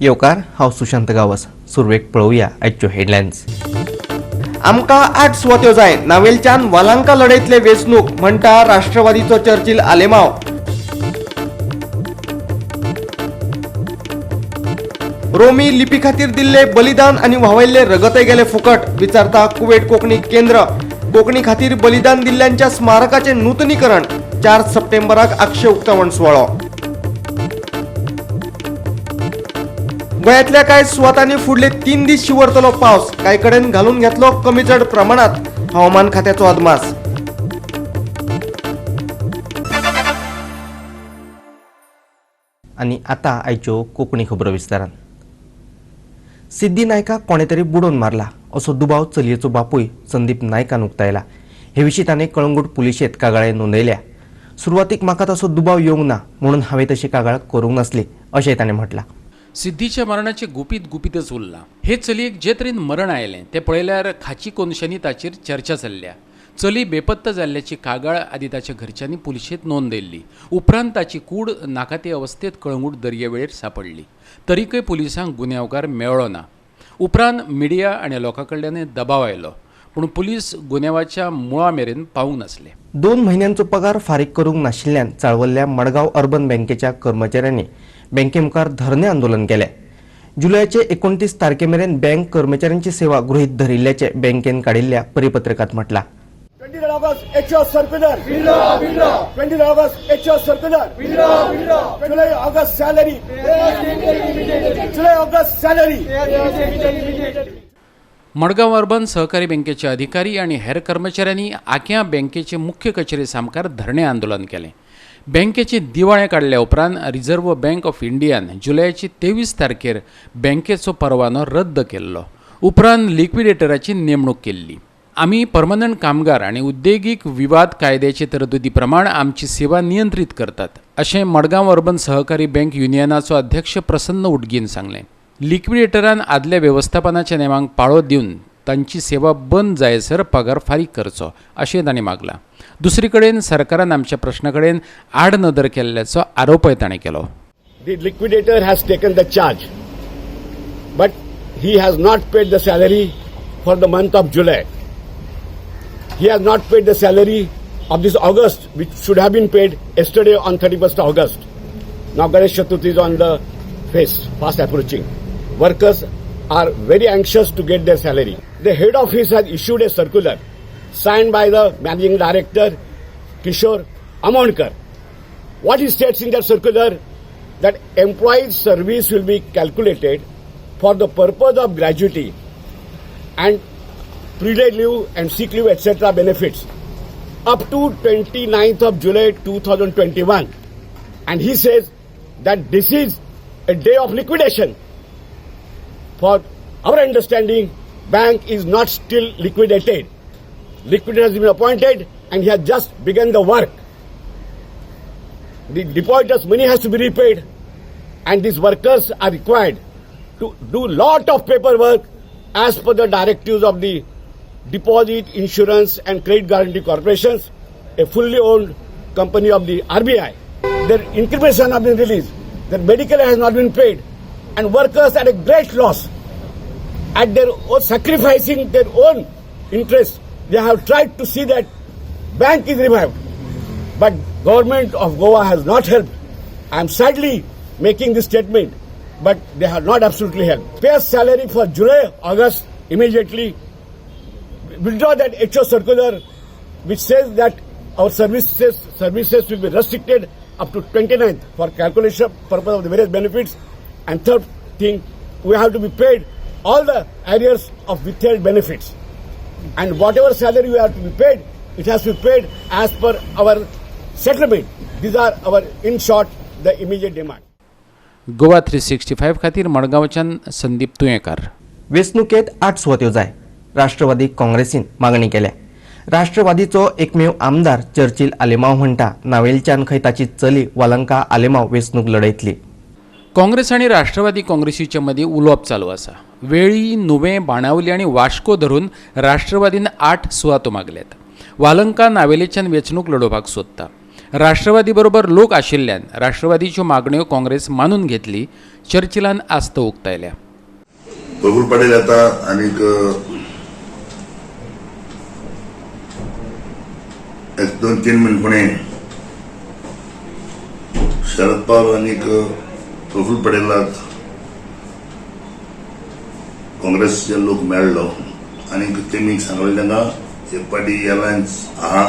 येवकार, हांव सुशांत गांवस. सुरवेक पळोवया आयच्यो हेडलायन्स. आमकां 8 सुवात्यो जाय, नावेलच्यान वालांका लढयतले वेंचणूक, म्हणटा राष्ट्रवादीचो चर्चिल आलेमाव. रोमी लिपी खातीर दिल्ले बलिदान आनी व्हांवयल्ले रगतय गेले फुकट, विचारता कुवेट कोंकणी केंद्र. कोंकणी खातीर बलिदान दिल्ल्यांच्या स्मारकाचें नूतनीकरण, 4 सप्टेंबराक आगशे उक्तावण सुवाळो. गोंयांतल्या कांय सुवातांनी फुडले 3 दीस शिंवरतलो पावस, कांय कडेन घालून घेतलो कमी चड प्रमाणात, हवामान खात्याचो अदमास. आनी आतां आयच्यो कोंकणी खबरो विस्तारान. सिद्धी नायकाक कोणे तरी बुडोवन मारला असो दुबाव चलयेचो बापूय संदीप नायकान उक्तायला. हे विशीं ताणें कळंगूट पुलिशेंत कागाळे नोंदयल्या. सुरवातीक म्हाका तसो दुबाव येवंक ना म्हणून हांवें तशी कागाळ करूंक नासली अशें ताणें म्हटलां. सिद्धीच्या मरणाचें गुपीत गुपीतच उरलां. हे चलयेक जे तरेन मरण आयलें तें पळयल्यार खाची कोनशांनी ताचेर चर्चा चल्ल्या. चली बेपत्ता जाल्ल्याची कागाळ आदी ताच्या घरच्यांनी पुलिशेंत नोंद दिल्ली. उपरांत ताची कूड नाकाती अवस्थेत कळंगूट दर्यावेळेर सांपडली. तरीकय पुलिसांक गुन्यांवकार मेळ्ळो ना. उपरांत मिडिया आनी लोकां कडल्यान दबाव आयलो, पूण पुलीस गुन्यांवाच्या मुळा मेरेन पावूंक नासले. 2 म्हयन्यांचो पगार फारीक करूंक नाशिल्ल्यान चाळवल्ल्या मडगांव अर्बन बँकेच्या कर्मचाऱ्यांनी बँके मुखार धरणे आंदोलन केलें. जुलयाचे 29 तारखे मेरेन बँक कर्मचाऱ्यांची सेवा गृहीत धरिल्ल्याचें बँकेन काडिल्ल्या परिपत्रकांत म्हटलां. 23 August, HO circular. 23 August, HO circular. July, August salary. July, August salary. Madgaon urban सहकारी बँकेचे अधिकारी आनी हेर कर्मचाऱ्यांनी आक्या बँकेचे मुख्य कचेरे सामकार धरणे आंदोलन केलें. बँकेचे दिवाळें काडल्या उपरांत रिझर्व्ह बँक ऑफ इंडियान जुलयाचे 23 तारखेर बँकेचो परवानो रद्द केल्लो. उपरांत लिक्विडेटराची नेमणूक केल्ली. आमी परमनंट कामगार आनी उद्देगीक विवाद कायद्याचे तरतुदी प्रमाण आमची सेवा नियंत्रीत करतात, अशें मडगांव अर्बन सहकारी बँक युनियनाचो अध्यक्ष प्रसन्न उटगीन सांगलें. लिक्विडेटरान आदल्या वेवस्थापनाच्या नेमांक पाळो दिवन तांची सेवा बंद जायसर पगार फारीक करचो अशें तांणी मागलां. दुसरी कडेन सरकारान आमच्या प्रश्ना कडेन आडनदर केल्ल्याचो आरोपय ताणें केलो. The liquidator has taken the charge, but he has not paid the salary for the month of July. He has not paid the salary of this August, which should have been paid yesterday on 31st August. Now Ganesh Chaturthi is on the face, fast approaching. Workers are very anxious to get their salary. The head office has issued a circular signed by the managing director Kishore Amonkar. What he states in that circular, that employees' service will be calculated for the purpose of gratuity and pre-leave and sick leave, etc. benefits up to 29th of July 2021. And he says that this is a day of liquidation. For our understanding, bank is not still liquidated. Liquidator has been appointed and he has just begun the work. The depositors' money has to be repaid and these workers are required to do lot of paperwork as per the directives of the Deposit Insurance and Credit Guarantee Corporations, a fully owned company of the RBI. Their increments have not been released, their medical has not been paid, and workers are at a great loss. At their own, sacrificing their own interests, they have tried to see that bank is revived. But government of Goa has not helped. I am sadly making this statement, but they have not absolutely helped. Pay us salary for July, August immediately. Withdraw that HO circular which says that our services will be restricted up to 29th for calculation purpose of the various benefits. And third thing, we have to be paid all the arrears of withheld benefits. And whatever salary we have to be paid, it has to be paid as per our settlement. These are our, in short, the immediate demand. Goa 365 खातीर मडगांवच्यान संदीप तुयेंकार. वेंचणुकेत 8 सुवात्यो जाय, राष्ट्रवादी काँग्रेसीन मागणी केल्या. राष्ट्रवादीचो एकमेव आमदार Churchill Alemao म्हणटा, नावेलच्यान खंय ताची चली वालंका आलेमाव वेंचणूक लढयतली. काँग्रेस आनी राष्ट्रवादी काँग्रेसीच्या मदीं उलोवप चालू आसा. वेळी, नुवें, बाणावली आनी वास्को धरून राष्ट्रवादीन 8 सुवातो मागल्यात. वालंका नावेलेच्यान वेंचणूक लडोवपाक सोदता. राष्ट्रवादी बरोबर लोक आशिल्ल्यान राष्ट्रवादीच्यो मागण्यो काँग्रेस मानून घेतली. चर्चिलान आस्त उक्तायल्या. प्रफुल्ल पटेल येता आनीक एक दोन तीन म्हयने फुडें शरद पवार आनीक प्रफुल्ल पटेलाक काँग्रेसचे लोक मेळ्ळो आनीक तेमी सांगलें तांकां एक पाटी एलायन्स आहा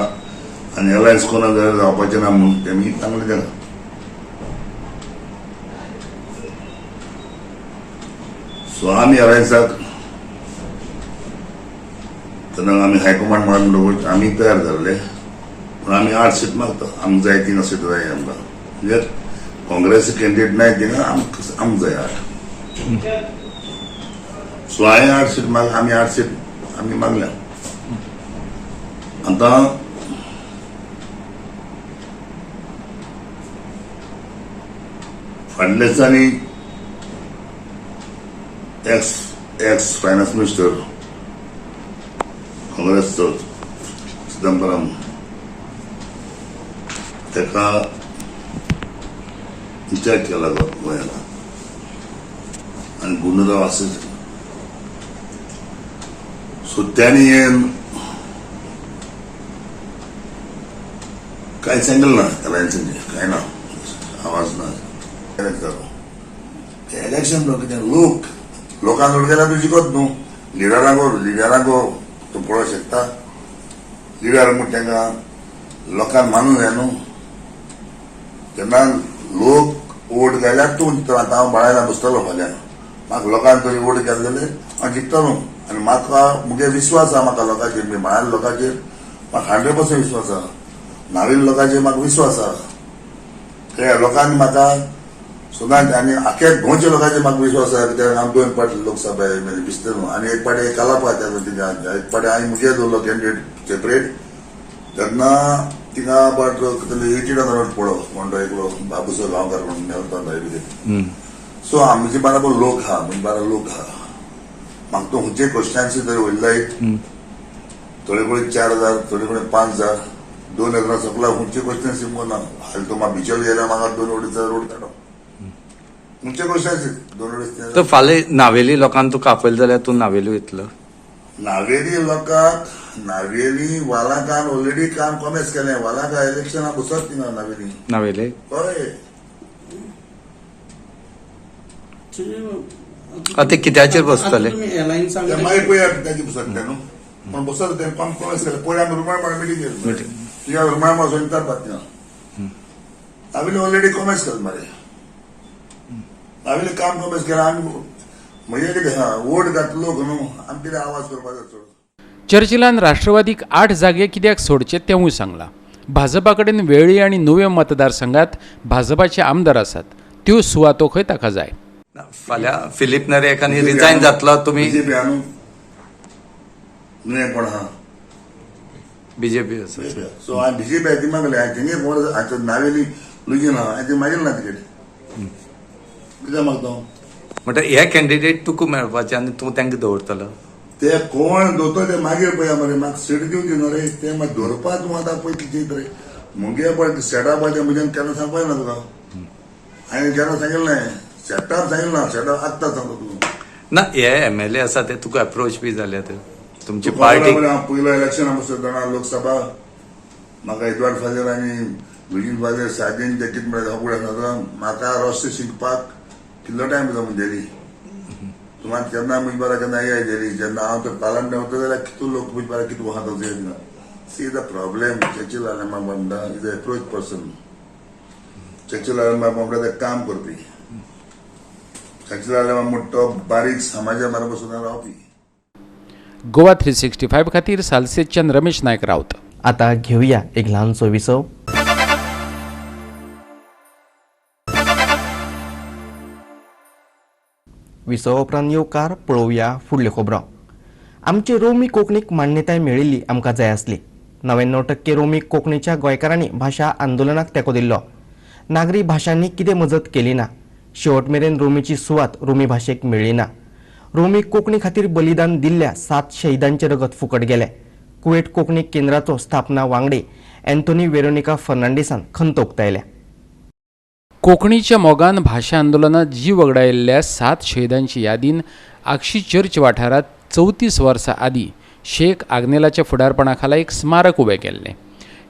आनी एलायन्स कोणा जाल्यार जावपाचें ना म्हणून तेमी सांगलें तांकां. सो आमी एलायन्साक तेन्ना आमी हायकमांड म्हणून आमी तयार जाल्ले, पूण आमी 8 सीट मागता, आमकां जाय 3 सीट जाय आमकां. म्हणजे काँग्रेस कॅन्डिडेट नाय तिंगा आमकां जाय 8. सो हांवें 8 सीट माग, आमी 8 सीट आमी मागल्या. आतां फाटल्या दिसांनी एक्स फायनान्स मिनिस्टर काँग्रेसचो चिदंबरम ताका इन्चार्ज केला गोंयांत आनी गुंडूराव आसा. सो त्यांनी काय सांगलें ना अलायन्साचें, काय ना, आवाज ना. इलेक्शन कितें लोक लोकांक गेल्यार तूं जिखत न्हू, लिडरांक तूं पळोवंक शकता. लिडर म्हण तांकां लोकांक मानूंक जाय न्हू. तेन्ना लोक वोट घाल्यार तूं आतां हांव बाळायला बसतलो फाल्यां, म्हाका लोकांक तरी वोट घातले जाल्यार हांव जिखतलो. आनी म्हाका मुगे विस्वास आहा म्हाका लोकांचेर, बाळायला लोकांचेर म्हाका 100% विस्वास आहा, नावेली लोकांचेर म्हाका विस्वास आहा. ते लोकांनी म्हाका सदांच आनी आख्या गोंयच्या लोकांचेर म्हाका विस्वास आहा. कित्याक हांव 2 पाटी लोकसभा दिसता न्हू, आनी एक पाटी कालापा एक पाटी हांवें मुगे दवरलो कॅन्डिडेट सेपरेट. तेन्ना थिंगा अबाउट 1800 पडो कोण तो एकलो बाबूसो गांवकार कोण मेलो तो कितें. सो आमचे बराबर लोक आहा, म्हणजे बराबर लोक आहा. म्हाका तो खंयचे क्वेश्चन्सी तरी वयलो थोडे कडेन 4000, थोडे कडेन 5000, 2000 सकला खंयचे क्वेश्चन्सी ना. हाल तो म्हाका बिचर गेल्यार म्हाका 2-2.5 रोड काडो खंयचे क्वेश्चन्सी 2-2.5. तर फाल्यां नावेली लोकांक तुका आपयलें जाल्यार तूं नावेली वयतलो? नावेली लोकांक, नावेली वालांकान ऑलरेडी काम कॉमेस केलें. वालांका इलेक्शनाक बसत थिंगा नावेली. नावेली हय. आतां कित्याचेर बसतले? मागीर पळया कित्याचेर बसत तें न्हू, पूण बसत तें काम कॉमेस केलें. पयलीं आमी रुमाळ मार मिटींग केली, तुज्या रुमाळ मार वचून विचारपाक थिंगा. नावेली ऑलरेडी कॉमेस केलें मरे, नावेली काम कॉमेस केलें. आमी म्हणजे कितें आहा वोट घातलो न्हू आमी कितें आवाज करपाचो चड. चर्चिलान राष्ट्रवादीक 8 जागे कित्याक सोडचे तेवूय सांगलां. भाजपा कडेन वेळ्ळी आनी नुवें मतदारसंघात भाजपाचे आमदार आसात, त्यो सुवातो खंय ताका जाय. फाल्यां फिलीप नेरी एकानी रिजायन जातलो तुमी बीजेपी न्हू नुवें कोण आहा बीजेपी आसा. सो हांवें बीजेपी हाती मागलें, हांवें थिंगे कोण आतां नावेली लुगीन आहा, हांवें ती मागील ना तिकेट कित्याक मागता. म्हणटा हे कॅन्डिडेट तुका मेळपाचे आनी तूं तांकां दवरतलो? ते कोण दवरतो ते मागीर पळया मरे, म्हाका सीट दिवची न्हू रे, ते मागीर दवरपा तूं आतां पळय कितें रे. मुगे पळय सेटअप आहा तें म्हज्यान केन्ना सांगपाक ना तुका, हांवें केन्ना सांगिल्लें ना, सेटअप सांगिल्लें ना, सेटअप आत्तां सांगता तूं. ना हे एमएलए आसा ते तुका अप्रोच बी जाल्या ते तुमची पार्टी? हांव पयलो इलेक्शन बसता जाणा लोकसभा, म्हाका एडवर्ड फादर आनी लुजीन फादर सादीन ते कितें म्हणल्यार सगळें आसा. म्हाका रस्ते शिकपाक कितलो टायम जाता म्हणजेली तुमकां केन्ना म्हजे बारा केन्ना येय गेली जेन्ना हांव तर पार्लमेंट वता जाल्यार कितू लोक म्हजे बारा कितू आहा तो ना. See the problem Churchill Alemao म्हणटा is a approach person. Churchill Alemao म्हणटा ते काम करपी, चर्चिल आलेमा म्हणटा तो बारीक समाजा बरोबर सुद्दां रावपी. गोवा 365 खातीर सालसेतच्यान रमेश नायक राऊत. आता घेऊया एक ल्हानसो विसव. विसवा उपरांत येवकार पळोवया फुडल्यो खबरो. आमची रोमी कोंकणीक मान्यताय मेळिल्ली आमकां जाय आसली. 99% रोमी कोंकणीच्या गोंयकारांनी भाशा आंदोलनाक तेंको दिल्लो. नागरी भाशांनी कितें मजत केली ना. शेवट मेरेन रोमीची सुवात रोमी भाशेक मेळ्ळी ना. रोमी कोंकणी खातीर बलिदान दिल्ल्या 7 शहीदांचें रगत फुकट गेलें. कुवेट कोंकणी केंद्राचो स्थापना वांगडी अँथोनी वेरोनिका फर्नांडीसान खंत उक्तायल्या. कोंकणीच्या मोगान भाशा आंदोलनात जीव वगडायिल्ल्या 7 शहीदांची यादीन आगशी चर्च वाठारांत 34 वर्सां आदीं शेख आग्नेलाच्या फुडारपणा खाला एक स्मारक उबें केल्लें.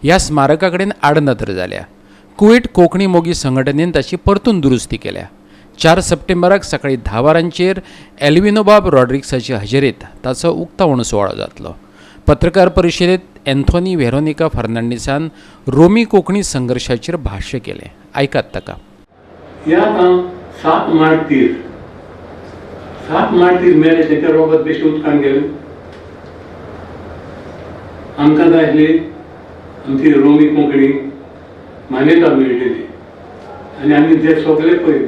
ह्या स्मारका कडेन आडनदर जाल्या. कुवेट कोंकणी मोगी संघटनेन ताची परतून दुरुस्ती केल्या. 4 सप्टेंबराक सकाळीं 10 वरांचेर एल्विनोबाब रॉड्रिक्साचे हजेरेंत ताचो उक्तावण सुवाळो जातलो. पत्रकार परिशदेंत अँथोनी वेरोनिका फर्नांडीसान रोमी कोंकणी संघर्शाचेर भाश्य केलें. आयकात ताका. ह्या आतां 7 मार्तीर, 7 मार्तीर मेले, तेंचे रोगत बेश्टें उदकान गेलें. आमकां जाय आसली आमची रोमी कोंकणी मान्यता मेळटली आनी आमी जे सगळे पळय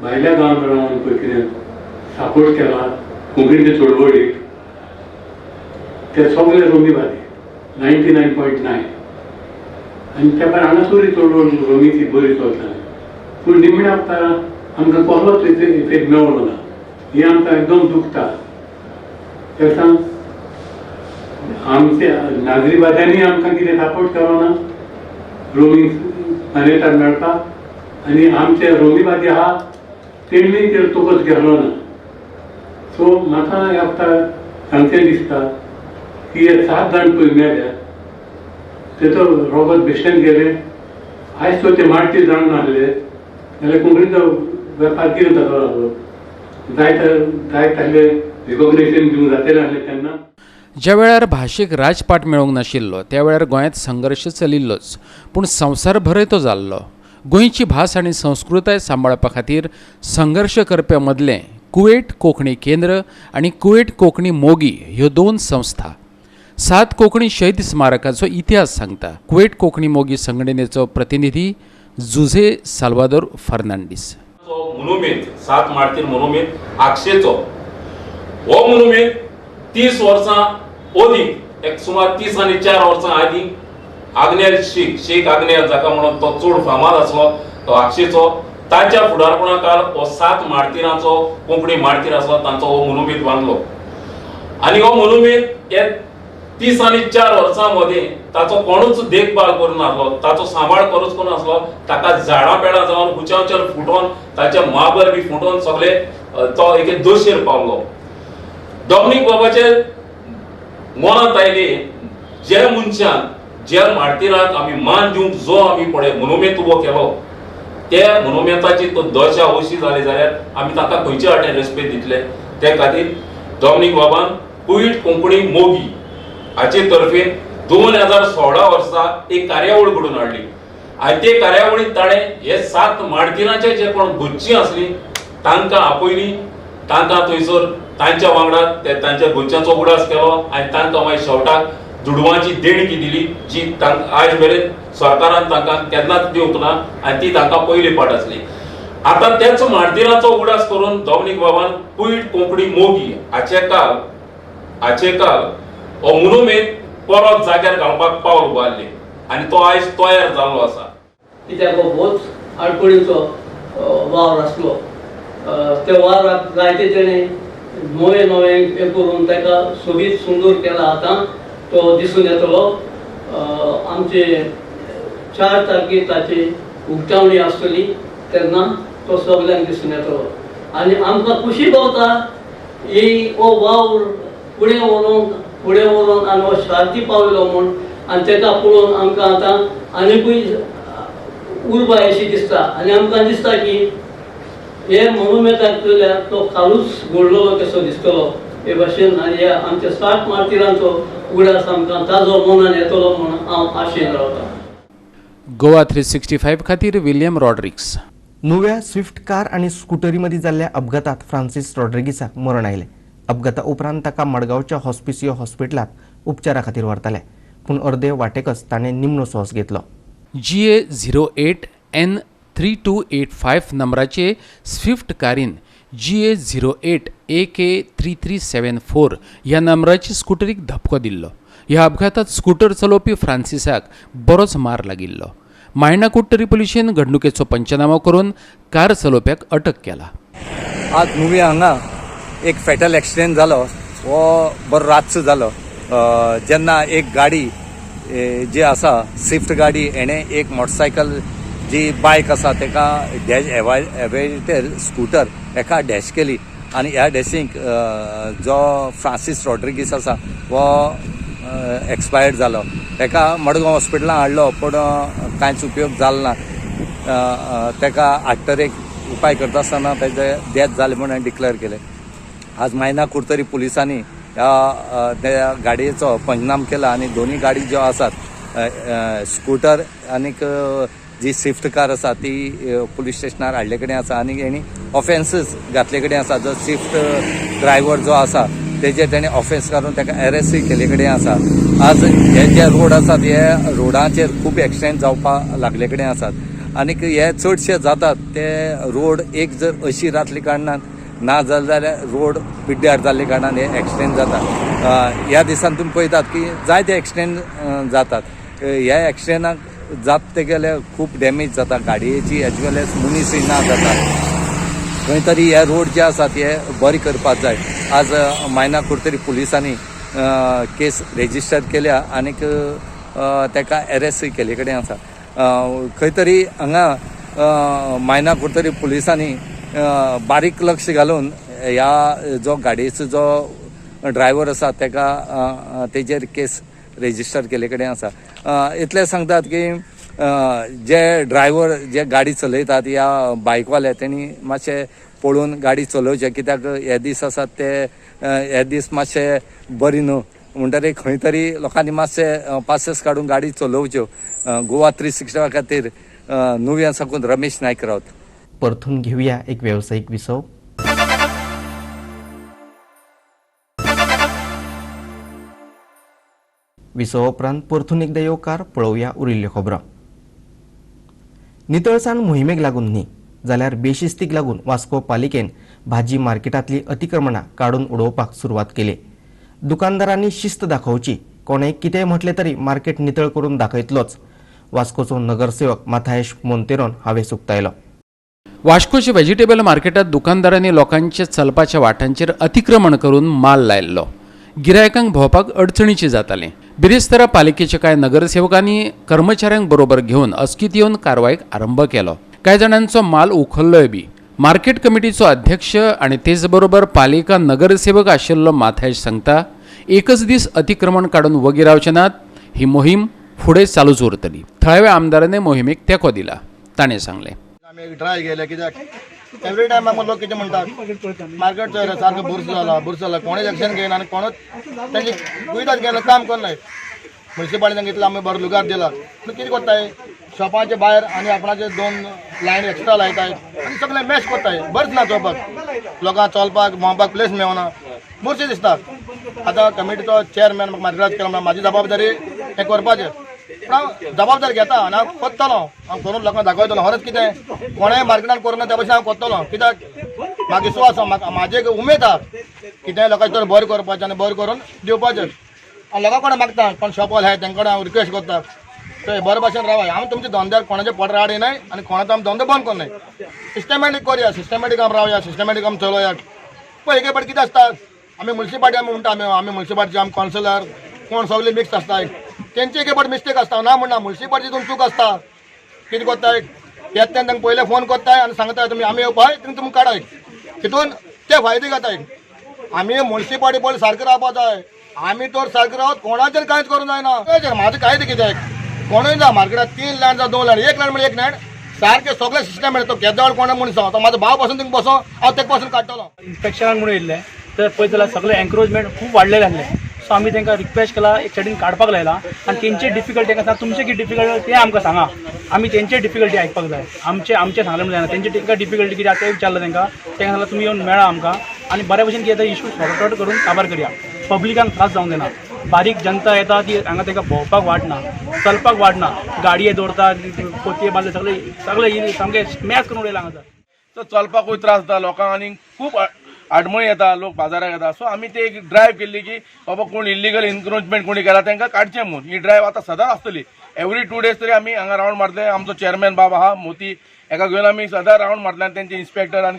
भायल्या गांवांत रावन पळय कितें सपोर्ट केला कोंकणीचे चळवळीक, ते सगळे रोमीवादी 99.9. आनी त्या भायर हांगासरूय चळवळ रोमीची बरी चलताली, पूण निमण्या वखतार आमकां कसलोच इफेक्ट मेळ्ळो ना. हें आमकां एकदम दुखता. त्या सांग आमचे नागरीवाद्यांनी आमकां कितें सपोर्ट केलो ना रोमी मान्यता मेळपाक, आनी आमचे रोमीवादी आहा तेणी तेर तोकच गेलो ना. सो म्हाका ह्या वखतार सांगचें दिसता की हे 7 जाण पळय मेल्या तेचो रोगत बेश्टेन गेले. आयज तो ते मार्टीर जावन नासले जाल्यार कोंकणीचो वेपार कितें जातलो आसलो? जायत आसले रिकॉग्नेशन दिवंक जातलें आसलें तेन्ना. ज्या वेळार भाशेक राजपाट मेळूंक नाशिल्लो त्या वेळार गोंयांत संघर्श चलिल्लोच, पूण संवसारभरय तो जाल्लो. गोंयची भास आनी संस्कृताय सांबाळपा खातीर संघर्श करप्या मदलें कुवेट कोंकणी केंद्र आनी कुवेट कोंकणी मोगी ह्यो 2 संस्था. 7 कोंकणी शहीद स्मारकाचो इतिहास सांगता कुवेट कोंकणी मोगी संघटनेचो प्रतिनिधी जुझे साल्वादोर फर्नांडीस. मोनुमेंत 7 मार्तीर मोनुमेंत आगशेचो हो मोनुमेंत 30 वर्सां अदीक, एक सुमार 30 आनी 4 वर्सां आदीं आग्नेल शेख आग्नेल जाका म्हणून तो चड फामाद आसलो तो आगशेचो, ताच्या फुडारपणा काल हो 7 मार्तीरांचो कोंकणी मार्तीर आसलो तांचो हो मोनुमेंत बांदलो. आनी हो मोनुमेंत हे 30 आनी 4 वर्सां मदीं ताचो कोणूच देखभाल करूं नासलो, ताचो सांबाळ करूच करूं नासलो. ताका झाडां पेडां जावन उंच्या उंच्यान फुटोवन ताचे माबर बी फुटोवन सगळे तो एके दोशेर पावलो. डॉमनीक बाबाचे मनांत आयली जे मनशान जे मार्तीराक आमी मान दिवंक जो आमी पळय मोनुमेंत उबो केलो ते मोनुमेंताची तो दशा अशी जाली जाल्यार आमी तांकां खंयचे वाटेन रेस्पेद दितले. ते खातीर डॉमनीक बाबान कुवेट कोंकणी मोगी हाचे तर्फेन 2016 वर्सा एक कार्यावळ घडोवन हाडली आनी ते कार्यावळींत ताणें हे 7 मार्तीरांचे जे कोण गुच्ची आसली तांकां आपयली, तांकां थंयसर तांच्या वांगडा ते तांच्या गुच्च्याचो उगडास केलो आनी तांकां मागीर शेवटाक दुडवांची देणगी दिली जी आयज मेरेन सरकारान तांकां केन्नाच दिवंक ना आनी ती तांकां पयली पाट आसली. आतां त्याच मार्तीरांचो उगडास करून डॉमनीक बाबान कुवेट कोंकणी मोगी हाचे काल हो मोनुमेंत परत जाग्यार घालपाक पावल उबारलें आनी तो आयज तयार जाल्लो आसा. कित्याक हो भोवच आडखळीचो वावर आसलो. त्या वावराक जायते तेणें नवें नवें हें करून ताका सोबीत सुंदर केला. आतां तो दिसून येतलो. आमचे 4 तारखेर ताची उक्तावणी आसतली तेन्ना तो सगल्यांक दिसून येतलो आनी आमकां खुशी पावता ही हो वावर फुडें व्हरोन आनी हो शांती पावलो म्हूण, आनी ताका पळोवन आमकां आतां आनिकूय उर्बा अशी दिसता आनी आमकां दिसता की हे मोनुमेंताक चोयल्यार तो कालूच घडलेलो कसो दिसतलो हे भाशेन. आनी ह्या आमच्या 7 मार्तीरांचो उगडास आमकां ताजो मनान येतलो म्हूण हांव आशेन रावतां. गोवा 365 खातीर विल्यम रॉड्रिक्स. नुव्या स्विफ्ट कार आनी स्कुटरी मदीं जाल्ल्या अपघातात फ्रांसीस रॉड्रिगीसाक मरण आयलें. अपघाता उपरांत ताका मडगांवच्या हॉस्पिसियो हॉस्पिटलांत उपचारा खातीर व्हरताले, पूण अर्दे वाटेकच ताणें निमणो स्वास घेतलो. GA 08 N 3285 नंबराचे स्विफ्ट कारीन GA 08 AK 3374 ह्या नंबराची स्कुटरीक धपको दिल्लो. ह्या अपघातात स्कुटर चलोवपी फ्रांसिसाक बरोच मार लागिल्लो. मायणा कुडटरी पुलिशेन घडणुकेचो पंचनामो करून कार चलोवप्याक अटक केला. आज नुवें हांगा एक फेटल एक्सिडेंट जालो, हो बरो रातचो जालो. जेन्ना एक गाडी जी आसा स्विफ्ट गाडी हेणें एक मोटरसायकल जी बायक आसा ताका डॅश एवेटर स्कूटर एका डॅश केली आनी ह्या डॅशींक जो फ्रांसीस रॉड्रिगीस आसा हो एक्सपायर्ड जालो. ताका मडगांव हॉस्पिटलान हाडलो पूण कांयच उपयोग जालो ना. ताका हाडटरेक उपाय करता आसतना ताजे डेथ जालें म्हूण डिक्लेअर केलें. आज मायना कुडतरी पुलिसांनी ह्या त्या गाडयेचो पंचनाम केला आनी दोनूय गाडी ज्यो आसात स्कूटर आनीक जी स्विफ्ट कार आसा ती पुलीस स्टेशनार हाडले कडेन आसा आनी हेणी ऑफेन्सीस घातले कडेन आसा. जो स्विफ्ट ड्रायव्हर जो आसा तेजेर तेणें ऑफेन्स काडून ताका अरेस्टूय केल्ले कडेन आसा. आज हे जे रोड आसात हे रोडाचेर खूब एक्सिडेंट जावपाक लागले कडेन आसात आनीक हे चडशे जातात ते रोड एक जर अशी जातले कारणान ना जालें जाल्यार रोड पिड्ड्यार जाल्ले कारणान हे एक्सिडेंट जातात. ह्या दिसान तुमी पळयतात की जायते एक्सिडेंट जातात. ह्या एक्सिडेंटाक जात तेगेले खूब डॅमेज जाता गाडयेची एज वेल एज मनीसूय ना जाता. खंय तरी हे रोड जे आसात हे बरे करपाक जाय. आज मायना कुडतरी पुलिसांनी केस रेजिस्टर केल्या आनीक ताका अरेस्टूय केल्ले कडेन आसा. खंय तरी हांगा मायना कुडतरी पुलिसांनी बारीक लक्ष घालून ह्या जो गाडयेचो जो ड्रायव्हर आसा ताका तेजेर केस रेजिस्टर केल्ले कडेन आसा. इतलें सांगतात की जे ड्रायव्हर जे गाडी चलयतात या बायकवाले तेणी मातशें पळोवन गाडी चलोवचे, कित्याक हे दीस आसात ते हे दीस मातशे बरी न्हू म्हणटकीर खंय तरी लोकांनी मातशे पासेस काडून गाडी चलोवच्यो. गोवा 365 खातीर नुव्या साकून रमेश नायक रावत. परतून घेवया एक वेवसायीक विसव. विसवा उपरांत परतून एकदा येवकार पळोवया उरिल्ल्यो खबरो. नितळसाण मोहिमेक लागून न्ही जाल्यार बेशिस्तीक लागून वास्को पालिकेन भाजी मार्केटांतली अतिक्रमणां काडून उडोवपाक सुरवात केली. दुकानदारांनी शिस्त दाखोवची, कोणें कितेंय म्हटलें तरी मार्केट नितळ करून दाखयतलोच, वास्कोचो नगरसेवक माथायश मोंतेरोन हावेस उक्तायलो. वास्कोच्या व्हेजिटेबल मार्केटात दुकानदारांनी लोकांच्या चलपाच्या वाटांचेर अतिक्रमण करून माल लायल्लो. गिरायकांक भोंवपाक अडचणीचें जातालें. बिरेस्तारा पालिकेच्या कांय नगरसेवकांनी कर्मचाऱ्यांक बरोबर घेवन अचकीत येवन कारवायेक आरंभ केलो. कांय जाणांचो माल उखल्लोय बी. मार्केट कमिटीचो अध्यक्ष आनी तेच बरोबर पालिका नगरसेवक आशिल्लो माथायश सांगता, एकच दीस अतिक्रमण काडून वगी रावचे नात, ही मोहीम फुडें चालूच उरतली. थळाव्या आमदारांनी मोहिमेक तेंको दिला, ताणें सांगलें. आमी ड्राय गेले कित्याक एवरी टायम आमकां लोक कितें म्हणटात मार्केट सारको बुर्स जाला बुर्स जाला, कोणेच एक्शन घेयना आनी कोणूच तेंचे वयतात गेले काम करनाय. म्युनिसिपालिटीन सांगितलं आमी बरो लुगार दिला पूण कितें करताय शॉपाचे भायर आनी आपणाचे 2 लायन एक्स्ट्रा लायताय आनी सगळें मॅश करताय. बरेंच ना चोवपाक, लोकांक चलपाक भोंवपाक प्लेस मेळना, बुरशें दिसता. आतां कमिटीचो चेअरमॅन म्हाका मार्केटात केलो म्हणून म्हाजी जबाबदारी हें करपाचें, पूण हांव जबाबदारी घेता आनी हांव करतलो, हांव करून लोकांक दाखयतलो. खरेंच कितें कोणेंय मार्केटान करूना त्या भशेन हांव करतलो, कित्याक म्हाका विश्वास आसा, म्हाका म्हाजी एक उमेद आसा कितेंय लोकांचें तर बरें करपाचें आनी बरें करून दिवपाचें. हांव लोकां कडेन मागता, कोण शॉपवाले आहाय तेंचे कडेन हांव रिक्वेस्ट करता थंय बरे भाशेन रावाय. हांव तुमच्या धंद्यार कोणाचे पोटार हाडिनाय आनी कोणाचो आमी धंदो बंद करनाय. सिस्टमॅटीक करया, सिस्टमॅटीक आमी रावया, सिस्टमॅटीक आमी चलोया. पळय एक फावट कितें आसता, आमी म्युनिसिपालिटी आमी म्हणटा, आमी आमी म्युनिसिपालिटी आमी कावन्सिलर कोण सगळे मिक्स आसताय, तेंचे एक फावट मिस्टेक आसता. ना म्हणना म्युनिसिपालिटी तितून चूक आसता. कितें करताय येता तेन्ना तांकां पयलें फोन करताय आनी सांगताय तुमी आमी येवपाय तुमी तुमकां काडाय, तितून ते फायदे घेताय. आमी म्युनिसिपालिटी पयलीं सारकें रावपा जाय. आमी तर सारकें रावत कोणाचेर कांयच करूंक जायना. म्हाजें कांय कित्याक कोणूय जावं मार्केटात 3 लायन जावं 2 लायन, 1 लायन म्हणजे 1 लायन सारकें सगळें सिस्टम तो केदोळ कोण मनीस तो म्हाजो भाव पासून थिंग बसो हांव तेका पासून काडटलो. इन्स्पेक्शनाक म्हणून येयल्ले तर पळयत जाल्यार सगळें एन्क्रोचमेंट खूब वाडलेलें आसलें. सो आमी तांकां रिक्वेस्ट केला एक सायडीन काडपाक लायला आनी तेंचे डिफिकल्टी तांकां सांग, तुमचे कितें डिफिकल्टी तें आमकां सांगा, आमी तेंचे डिफिकल्टी आयकपाक जाय. आमचें आमचें सांगलें म्हणल्यार जायना, तेंचे तांकां डिफिकल्टी कितें आसा तें विचारलें तांकां, तांकां सांगलें तुमी येवन मेळा आमकां आनी बऱ्या भशेन कितें इशू सॉर्ट आवट करून काबार करया. पब्लिकांक त्रास जावंक दिना. बारीक जनता येता ती हांगा तांकां भोंवपाक वाट ना, चलपाक वाट ना, गाडये दवरता, पोतये बांदले, सगळे सगळे सामकें मॅस करून उडयला हांगासर. सो चलपाकूय त्रास जाता लोकांक आनी खूब आडमळी येता, लोक बाजाराक येता. सो आमी ते एक ड्रायव केल्ली की बाबा कोण इल्लिगल इन्क्रोचमेंट कोणी केला तांकां काडचें म्हूण. ही ड्रायव आतां सदांच आसतली. एवरी 2 डेज तरी आमी हांगा रावंड मारतले. आमचो चेअरमॅन बाब आहा मोती, हेका घेवन आमी सदां रावंड मारतले आनी तेंचे इन्स्पेक्टर आनी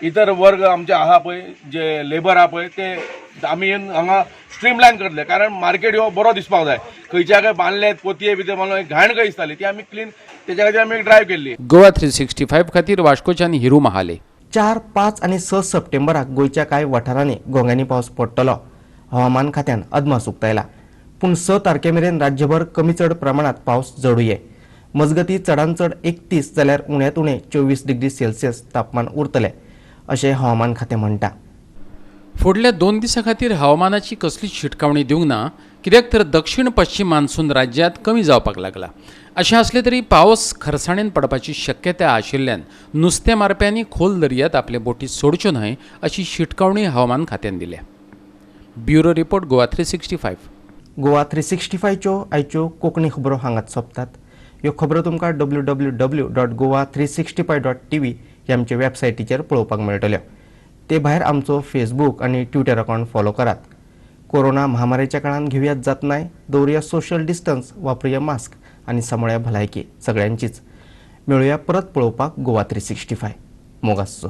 इतर वर्ग आमचे आहा पळय, जे लेबर आहा पळय, ते आमी येवन हांगा स्ट्रीमलायन करतले, कारण मार्केट ह्यो बरो दिसपाक जाय. खंयच्या खंय बांदले पोतये बितये बांदले, घाण खंय दिसताली, ती आमी क्लीन, तेच्या खातीर आमी एक ड्रायव केल्ली. गोवा 365 खातीर वास्कोच्यान हिरू महाले. 4, 5 आनी 6 सप्टेंबराक गोंयच्या कांय वाठारांनी घोंग्यांनी पावस पडटलो, हवामान खात्यान अदमास उक्तायला. पूण 6 तारखे मेरेन राज्यभर कमी चड प्रमाणात पावस जडुये. मजगती चडांत चड 31 जाल्यार उण्यांत उणें 24 डिग्री सेल्सियस तापमान उरतलें अशें हवामान खातें म्हणटा. फुडल्या 2 दिसां खातीर हवामानाची कसलीच शिटकावणी दिवंक ना, कित्याक तर दक्षिण पश्चिम मान्सून राज्यांत कमी जावपाक लागला. अशें आसलें तरी पावस खरसाणेन पडपाची शक्यताय आशिल्ल्यान नुस्तें मारप्यांनी खोल दर्यांत आपले बोटी सोडच्यो न्हय अशी शिटकावणी हवामान खात्यान दिल्या. Bureau report, Goa 365. Goa 365च्यो आयच्यो कोंकणी खबरो हांगाच सोंपतात. ह्यो खबरो तुमकां www.goa365.tv ह्या आमच्या वेबसायटीचेर पळोवपाक मेळटल्यो. ते भायर आमचो फेसबूक आनी ट्विटर अकावंट फॉलो करात. कोरोना महामारीच्या काळान घेवयात जातनाय, दवरुया सोशल डिस्टन्स, वापरुया मास्क आनी सांबाळया भलायकी सगळ्यांचीच. मेळुया परत पळोवपाक गोवा 365. मोग आसचो.